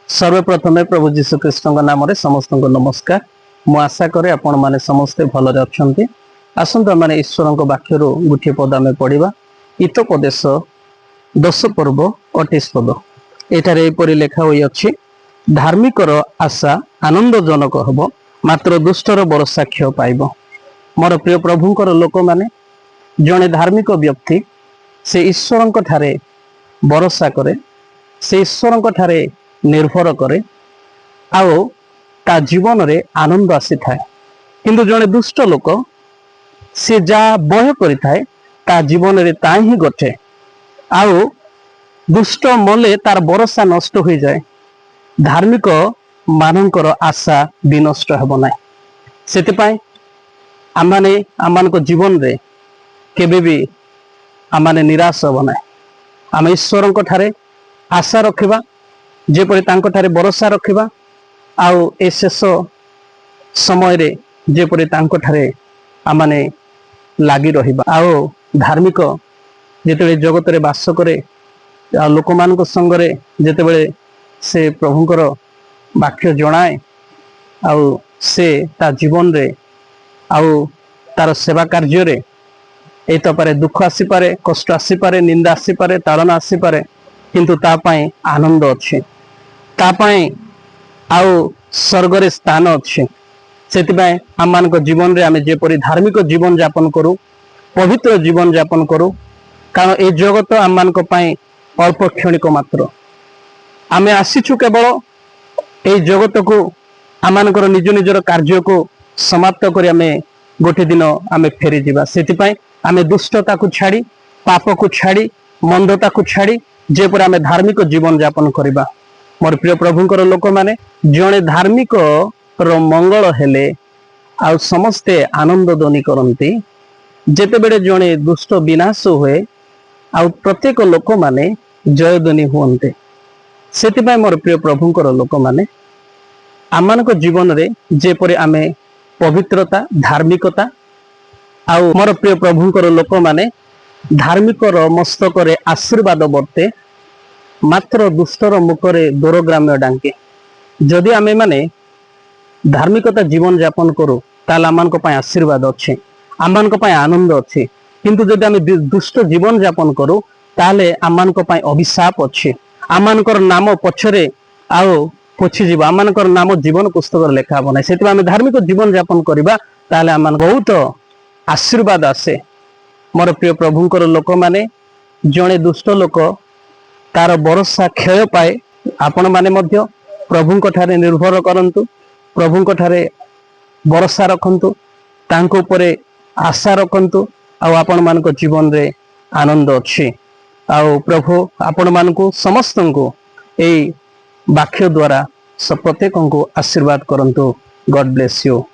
ସର୍ବପ୍ରଥମେ ପ୍ରଭୁ ଯୀଶୁ ଖ୍ରୀଷ୍ଟଙ୍କ ନାମରେ ସମସ୍ତଙ୍କୁ ନମସ୍କାର। ମୁଁ ଆଶା କରେ ଆପଣମାନେ ସମସ୍ତେ ଭଲରେ ଅଛନ୍ତି। ଆସନ୍ତୁ, ଆମେ ଈଶ୍ୱରଙ୍କ ବାକ୍ୟରୁ ଗୋଟିଏ ପଦ ଆମେ ପଢିବା। ହିତୋପଦେଶ 10 ପର୍ବ 28 ପଦ। ଏଠାରେ ଏପରି ଲେଖା ହୋଇଅଛି, ଧାର୍ମିକର ଆଶା ଆନନ୍ଦଜନକ ହେବ, ମାତ୍ର ଦୁଷ୍ଟର ଭରସା କ୍ଷୟ ପାଇବ। ମୋର ପ୍ରିୟ ପ୍ରଭୁଙ୍କର ଲୋକମାନେ, ଜଣେ ଧାର୍ମିକ ବ୍ୟକ୍ତି, ସେ ଈଶ୍ୱରଙ୍କ ଠାରେ ଭରସା କରେ, ସେ ଈଶ୍ୱରଙ୍କ ଠାରେ ନିର୍ଭର କରେ ଆଉ ତା ଜୀବନରେ ଆନନ୍ଦ ଆସିଥାଏ। କିନ୍ତୁ ଜଣେ ଦୁଷ୍ଟ ଲୋକ, ସେ ଯାହା ଭୟ କରିଥାଏ, ତା ଜୀବନରେ ତା ହିଁ ଘଟେ। ଆଉ ଦୁଷ୍ଟ ମଲେ ତାର ଭରସା ନଷ୍ଟ ହୋଇଯାଏ। ଧାର୍ମିକ ମାନଙ୍କର ଆଶା ବିନଷ୍ଟ ହେବ ନାହିଁ। ସେଥିପାଇଁ ଆମମାନେ ଆମମାନଙ୍କ ଜୀବନରେ କେବେ ବି ଆମମାନେ ନିରାଶ ହେବ ନାହିଁ। ଆମେ ଈଶ୍ୱରଙ୍କ ଠାରେ ଆଶା ରଖିବା, ଯେପରି ତାଙ୍କ ଠାରେ ଭରସା ରଖିବା ଆଉ ଏ ଶେଷ ସମୟରେ ଯେପରି ତାଙ୍କ ଠାରେ ଆମମାନେ ଲାଗି ରହିବା। ଆଉ ଧାର୍ମିକ ଯେତେବେଳେ ଜଗତରେ ବାସ କରେ ଆଉ ଲୋକମାନଙ୍କ ସଙ୍ଗରେ ଯେତେବେଳେ ସେ ପ୍ରଭୁଙ୍କର ବାକ୍ୟ ଜଣାଏ, ଆଉ ସେ ତା ଜୀବନରେ ଆଉ ତାର ସେବା କାର୍ଯ୍ୟରେ ଏଇ ପାରେ ଦୁଃଖ ଆସିପାରେ, କଷ୍ଟ ଆସିପାରେ, ନିନ୍ଦା ଆସିପାରେ, ତାଡ଼ନା ଆସିପାରେ, କିନ୍ତୁ ତା ପାଇଁ ଆନନ୍ଦ ଅଛି, ତା ପାଇଁ ଆଉ ସ୍ୱର୍ଗରେ ସ୍ଥାନ ଅଛି। ସେଥିପାଇଁ ଆମମାନଙ୍କ ଜୀବନରେ ଆମେ ଯେପରି ଧାର୍ମିକ ଜୀବନ ଯାପନ କରୁ, ପବିତ୍ର ଜୀବନ ଯାପନ କରୁ, କାରଣ ଏ ଜଗତ ଆମମାନଙ୍କ ପାଇଁ ଅଳ୍ପ କ୍ଷଣିକ ମାତ୍ର। ଆମେ ଆସିଛୁ କେବଳ ଏଇ ଜଗତକୁ, ଆମମାନଙ୍କର ନିଜ ନିଜର କାର୍ଯ୍ୟକୁ ସମାପ୍ତ କରି ଆମେ ଗୋଟେ ଦିନ ଆମେ ଫେରିଯିବା। ସେଥିପାଇଁ ଆମେ ଦୁଷ୍ଟତାକୁ ଛାଡ଼ି, ପାପକୁ ଛାଡ଼ି, ମନ୍ଦତାକୁ ଛାଡ଼ି ଯେପରି ଆମେ ଧାର୍ମିକ ଜୀବନ ଯାପନ କରିବା। ମୋର ପ୍ରିୟ ପ୍ରଭୁଙ୍କର ଲୋକମାନେ, ଜଣେ ଧାର୍ମିକର ମଙ୍ଗଳ ହେଲେ ଆଉ ସମସ୍ତେ ଆନନ୍ଦ ଧ୍ୱନି କରନ୍ତି। ଯେତେବେଳେ ଜଣେ ଦୁଷ୍ଟ ବିନାଶ ହୁଏ, ଆଉ ପ୍ରତ୍ୟେକ ଲୋକମାନେ ଜୟଧ୍ୱନି ହୁଅନ୍ତି। ସେଥିପାଇଁ ମୋର ପ୍ରିୟ ପ୍ରଭୁଙ୍କର ଲୋକମାନେ, ଆମମାନଙ୍କ ଜୀବନରେ ଯେପରି ଆମେ ପବିତ୍ରତା, ଧାର୍ମିକତା। ଆଉ ମୋର ପ୍ରିୟ ପ୍ରଭୁଙ୍କର ଲୋକମାନେ, ଧାର୍ମିକର ମସ୍ତକରେ ଆଶୀର୍ବାଦ ବର୍ତ୍ତେ, ମାତ୍ର ଦୁଷ୍ଟର ମୁଖରେ ଦୌରାତ୍ମ୍ୟ ଢାଙ୍କେ। ଯଦି ଆମେ ମାନେ ଧାର୍ମିକତା ଜୀବନ ଯାପନ କରୁ, ତାହେଲେ ଆମମାନଙ୍କ ପାଇଁ ଆଶୀର୍ବାଦ ଅଛି, ଆମମାନଙ୍କ ପାଇଁ ଆନନ୍ଦ ଅଛି। କିନ୍ତୁ ଯଦି ଆମେ ଦୁଷ୍ଟ ଜୀବନ ଯାପନ କରୁ, ତାହେଲେ ଆମମାନଙ୍କ ପାଇଁ ଅଭିଶାପ ଅଛି। ଆମମାନଙ୍କର ନାମ ପଛରେ ଆଉ ପୋଛିଯିବ। ଆମମାନଙ୍କର ନାମ ଜୀବନ ପୁସ୍ତକରେ ଲେଖା ହବ ନାହିଁ। ସେଥିପାଇଁ ଆମେ ଧାର୍ମିକ ଜୀବନ ଯାପନ କରିବା, ତାହେଲେ ଆମମାନଙ୍କୁ ବହୁତ ଆଶୀର୍ବାଦ ଆସେ। ମୋର ପ୍ରିୟ ପ୍ରଭୁଙ୍କର ଲୋକମାନେ, ଜଣେ ଦୁଷ୍ଟ ଲୋକ, ତାର ଭରସା କ୍ଷୟ ପାଏ। ଆପଣମାନେ ମଧ୍ୟ ପ୍ରଭୁଙ୍କ ଠାରେ ନିର୍ଭର କରନ୍ତୁ, ପ୍ରଭୁଙ୍କ ଠାରେ ଭରସା ରଖନ୍ତୁ, ତାଙ୍କ ଉପରେ ଆଶା ରଖନ୍ତୁ ଆଉ ଆପଣମାନଙ୍କ ଜୀବନରେ ଆନନ୍ଦ ଅଛି। ଆଉ ପ୍ରଭୁ ଆପଣମାନଙ୍କୁ ସମସ୍ତଙ୍କୁ ଏଇ ବାକ୍ୟ ଦ୍ୱାରା ପ୍ରତ୍ୟେକଙ୍କୁ ଆଶୀର୍ବାଦ କରନ୍ତୁ। God bless you.